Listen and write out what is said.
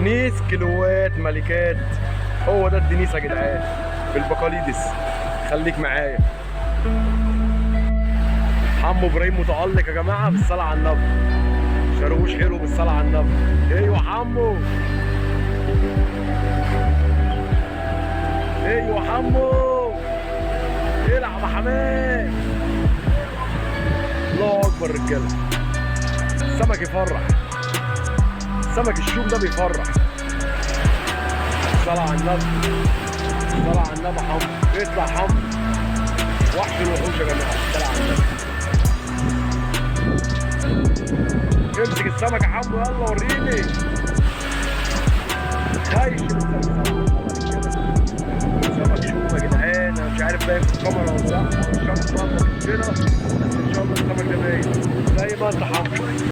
دنيس كيلوات ملكات، هو ده الدنيس يا جدعان بالبقاليدس. خليك معايا. حمو ابراهيم متالق يا جماعة بالصلاة على النبي، شاروش حلو بالصلاة على النبي. ايوه حمو، ايوه حمو، العب يا حماد. الله اكبر رجاله، السمك يفرح، سمك الشوم ده بيفرح. صلاة على النبي، صلاة على النبي حمو، اطلع حمو، وحش الوحوش يا جماعة. صلاة على النبي، امسك السمك يا حمو، يلا وريني. خايش السمك، سمك شوم يا جدعان. انا مش عارف باين في الكاميرا ولا لا، الشمس واقفة في وشنا، بس ان شاء الله السمك ده باين زي ما انت حمو.